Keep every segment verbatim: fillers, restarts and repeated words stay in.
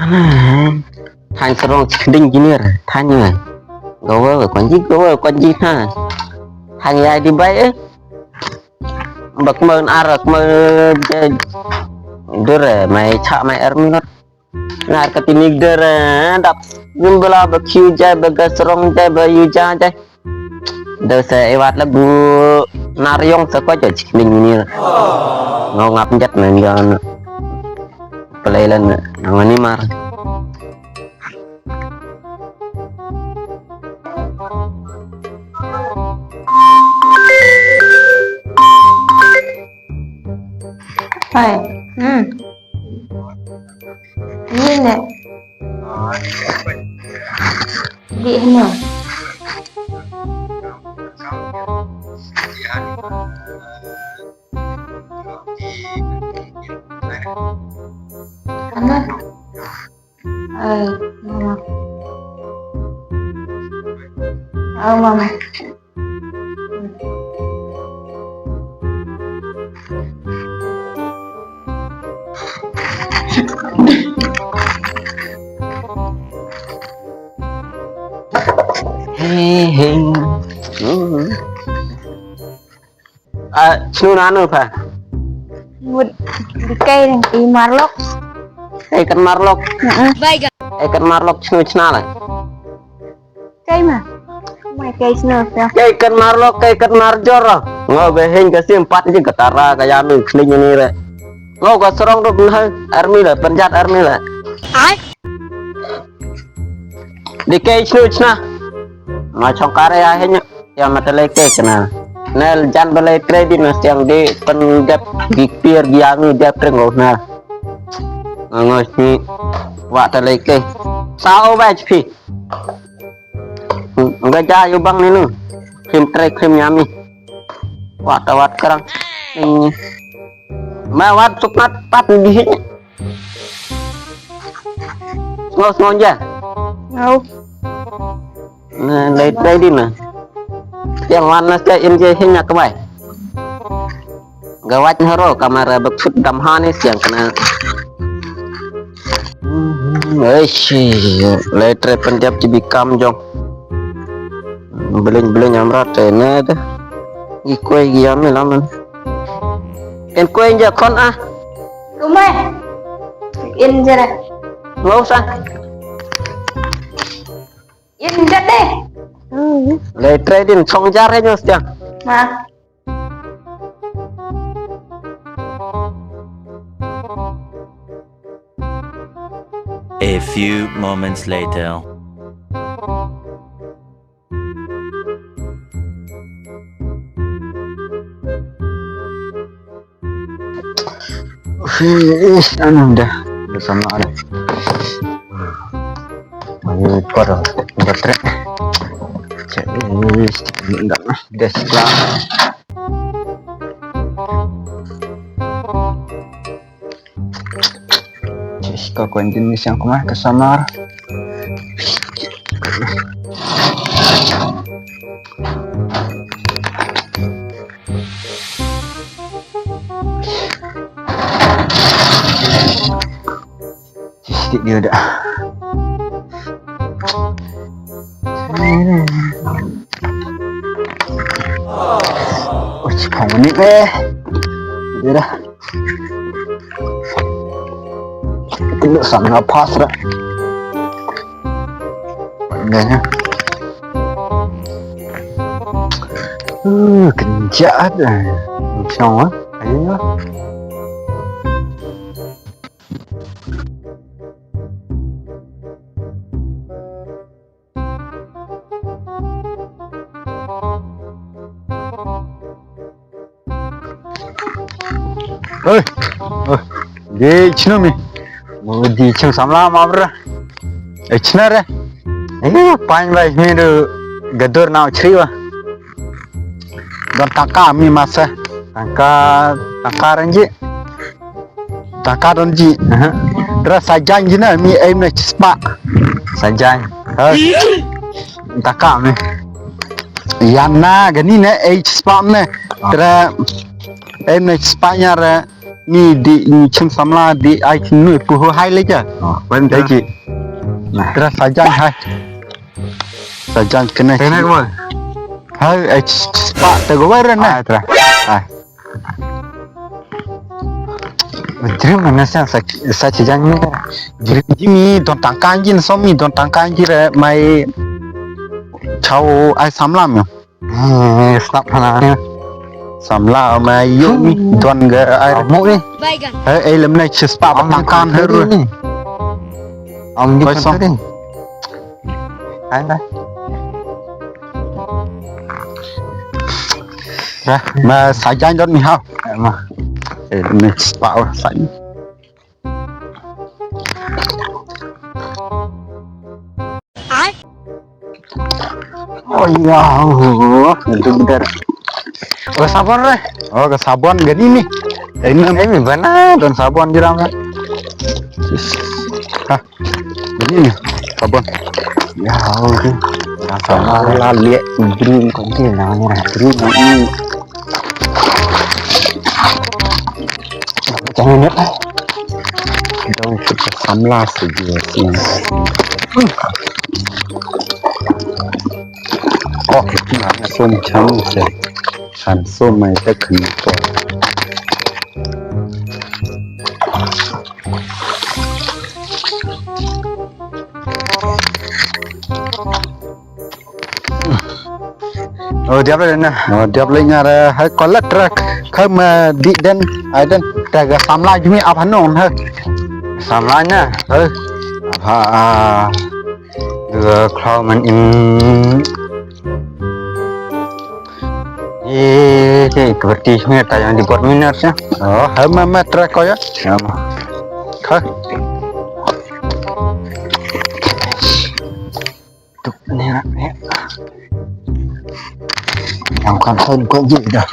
Thaiñ sarong chi kding jingïar, thaiñ ïa. Gawa, kwan ji, gawa, kwan ji, ha. Thaiñ ïa di bai, eh. Ba kmen ar, kmen je. Dur, eh, mai cha, mai er minot. Nar ka tinik dur, eh, dap. Nim bela ba kiu jai, ba ga sarong jai, ba yu ja jai. Da sa iwat la bu nar yong sa ko ja chi kding ni. Ngau ngap jat na ngan. Pelai lan na ngani mar. Hai. Hmm. Ni ne. Di heno. Ana. Ai, mama. Oh, mama. Hey, hey. Ah, shnu nanu pha? Mut di kai dang kai marlok. Kai kan marlok. Heeh. Kai kan marlok shnu shna la. Kai ma. Mai kai shnu pha. Kai kan marlok, kai kan marjor. Ngo be hin ka sim pat ji ka tara ka yanu khling ni re. Ngo ka sarong rup na army la, panjat army la. Ai. Di kai shnu shna. Ma chong kare ya hin. Yang mata leke kena. Nel jan balai trade na siang di pen dep di pier di angi dep treng oh na. Ngos ni wa ta leke. Sao ba phi. Nga ja yu bang ni nu. Krim trade krim yami. Wa ta wat kerang. Ni. Ma wat suknat pat di hin. Ngau sngon ja. Ngau. Na dai dai di na. Yang wan na ska in je hin yak bai. Gawat haro kamera baksut dam hani siang kena. Eish, lai tre penjap ji bikam jong. Beling beling amrat ne da. Ikoi giam ni laman. Ken kuen ja khon ah. Kumai. In jara. Ngau sa. In jade. Le trading song jar he nyos ja. Ma. A few moments later. Anu dah. Dah sama dah. Ini kor dah trek. Cek ini dah. Dah sekolah. Cek ka kuan jenis yang kemah ke samar. Sisik dia dah. Oh, cikang ni eh. Dia dah. Tunduk sana pas dah. Pandainya. Uh, kenjat dah. Macam ah. Ayo. Oi. Oh. Di chnu mi. Mo di chnu samla ma bra. Eh, chnu re. Eh, pain bai mi du gadur nau chri wa. Don tangka mi masa. Tangka, tangka ranji. Tangka don ji. Aha. Tra sajan jina mi aim na chispa. Sajan. Ha. Tangka mi. Yana gani ne ai chispa ne. Tra aim na chispa nya re. Ni di ni chim samla di ai chim nui pu ho hai le ja. Oh, wan dei ji. Nah. Tra sajan hai. Sajan kena. Kena kemon. Hai ai spa te go wer na. Ah, tra. Ah. Jrim mana sa sa sa sajan ni. Jrim jimi don tangkan jin somi don tangkan jire mai chau ai samla mi. Eh, snap hana ni. Samla ma yu ni don ga ai. Mo ni. Hai ai lem nai chis pa tang kan her. Ni. Am ni. Hai dah. Dah ma sajan don ni ha. Ma. Eh, ni spa sajan. Oh ya, oh, itu benar. Oh, sabon re. Oh, ke sabon gani ni. Ini ini bana don sabon jiram. Ha. Gani ni. Sabon. Ya, oh, itu. Sabon la liat bring konti na ni bring ni. Jangan ya. Kita untuk samla saja sih. Oh, kita nak som chang sih. Han som mai tak kena. Oh, diap le na. Oh, diap le nga re hai kolat trak. Kha ma di den ai den. Trak samla jumi ap hanong ha. Samla na. Ha. Ha. Ah. Dua klau man in. Eh, ke berarti semua tayang di buat minor ya. Oh, hai ma ma trak ko ya. Sama. Kha. Tuk ni rak ni. Yang kan saya buka je dah.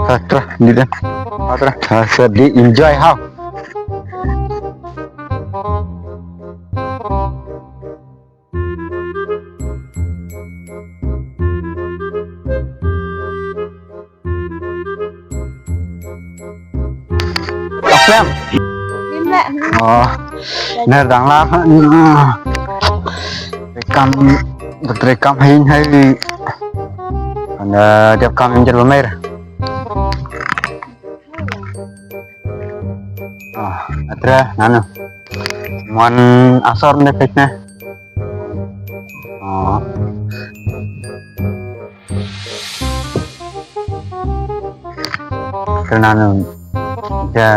Ha, terah, ni dah. Ha, terah. Ha, sedih enjoy ha. Aslem. Lim leh. Oh. Ner dang la. Rekam, rekam hai hai. Anda diap kam injer bemer. Ah, atra nanu. Mon asor ne pek ne. Oh. Atra nanu. Ja.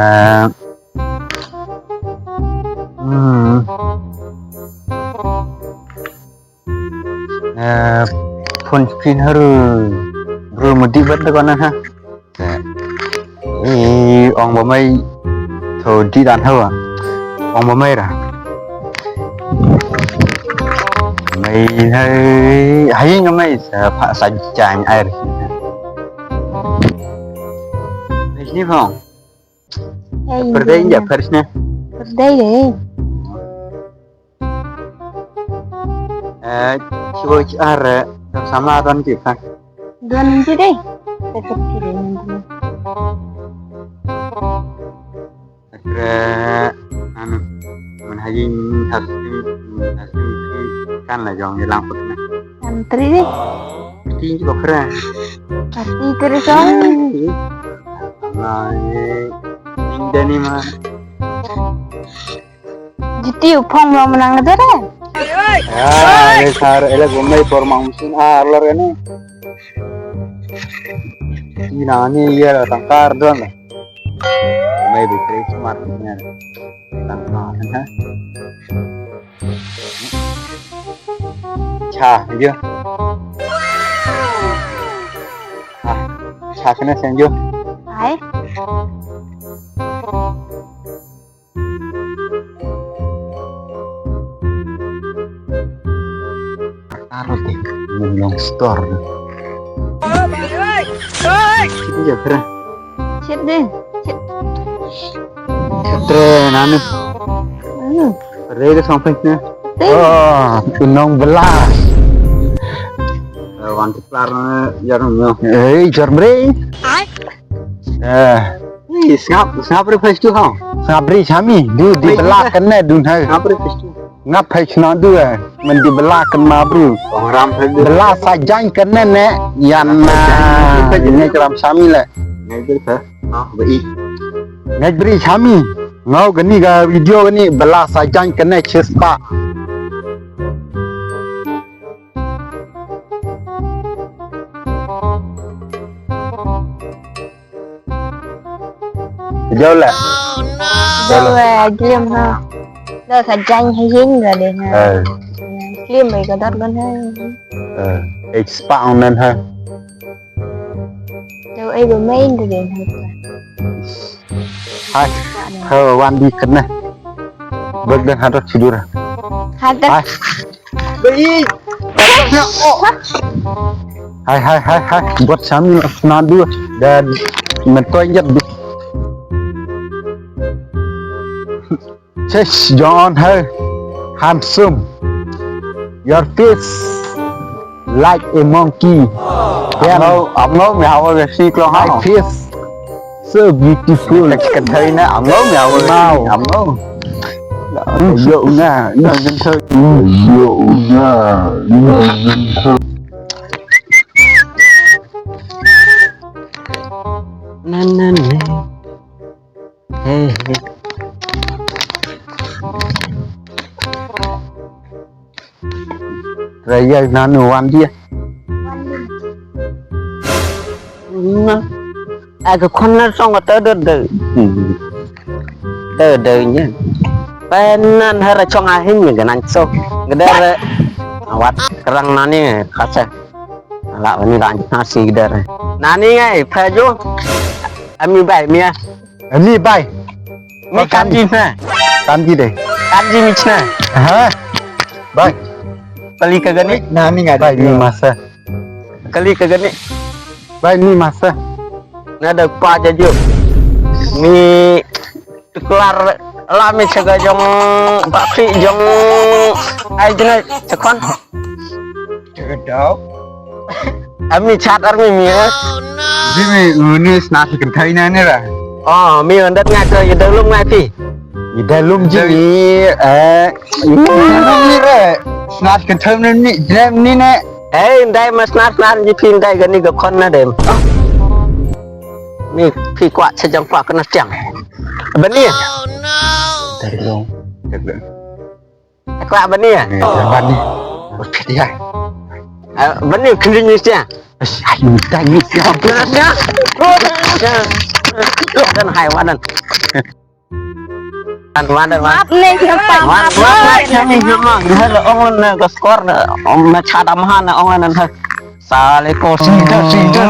Hmm. Eh, phone screen haru bro mudi bat da kona ha. Eh, ong ba mai tho di dan hawa. Ong ba mai ra. Mai hai hai nga mai sa pha sa jang air. Ni phong. Perdei ya persne. Perdei deh. Eh, cuba ar, eh, sama don ki kan. Don ji deh. Tetep ki deh nanti. Atre, anu, man haji hasim, hasim kan la jong ilang putna. Antri deh. Ti ji bakra. Ati terus on. Nah, ini dani ma. Jiti u phong ma menang de re. Ah, ini sar ele gumai por mangsun ah lor ini. Ina ni ye la tangkar don la. Gumai bi kri smart ni. Tangkar ha. Cha, jo. Ah, cha kena sen jo. Hai. Taruh deh, ngin long store. Sini aja, Kre. Sini deh. Kre, nanu. Hmm. Kre, ke sampai sini. Oh, tunong belas. Wan keplar, ya, ya. Eh, jar mre. Eh. Ih, sngap, sngap re pha stu ha. Sngap re shami, du di bela kane dun hai. Sngap re pha stu. Ngap hai shna du eh. Men di bela kan ma bru. Ong ram pha du. Bela sa jang kane ne. Yan na. Ngai ram shami le. Ngai bri pha. Ha, ba i. Ngai bri shami. Ngau gani ga video gani bela sa jang kane chispa. Jauh lah. Jauh eh, glim ha. Dah ka jang ha yin ga deh ha. Eh. Glim bai ka dot gon ha. Eh, eh, spa on nan ha. Jauh eh, ba main ga deh ha. Hai, ha wan di kena. Bek dan hadot sidur. Hadot. Hai. Hai, hai, hai, hai. Buat sami nadu dan mentoi jat bi. Sis, John, hai. Handsome. Your face like a monkey. Damn. Amno, amno, me hawa si klong ha. My face. So beautiful. Ka kynthei na, amno me awa. Wow. Amno. Yo nga, nga kynthei. Yo nga, nga kynthei. Na, na, na. Hey, hey. Raya nanu wan dia. Nga. Aga khon na song ta de de. De de nya. Penan hara chong ahin nya ganan so. Gedar. Awat kerang nani kasa. Ala ni dan nasi gedar. Nani ngai paju. Ami bai mia. Ni bai. Mi kanji na. Kanji deh. Kanji mi chna. Ha. Bai. Kali ka gani. Na mi ngai. Bai mi masa. Kali ka gani. Bai mi masa. Na da pa jaju. Mi tuklar la mi chaga jong bakri jong ai jna chakon. Chakadau. Ami chat ar mi mi eh. Di mi uni sna si kynthei na ni ra. Oh, mi undat ngai to ida lum ngai ti. Ida lum ji mi eh. Ni re. Sna si kynthei na ni jrem ni ne. Eh, ndai mas sna sna ji phi ndai gani ga khon na dem. Mi phi kwah chajang kwah kena tiang. Bani. Ida lum. Kwah bani ya? Bani. Okey ya. Bani kini ni sia. Ayu tanya sia. Dan hai wanan. Dan wanan. Maaf nih siapa? Maaf, maaf, maaf. Ini memang dia lah ong na ka skor na ong na chada maha na ong na. Sale ko sida sida.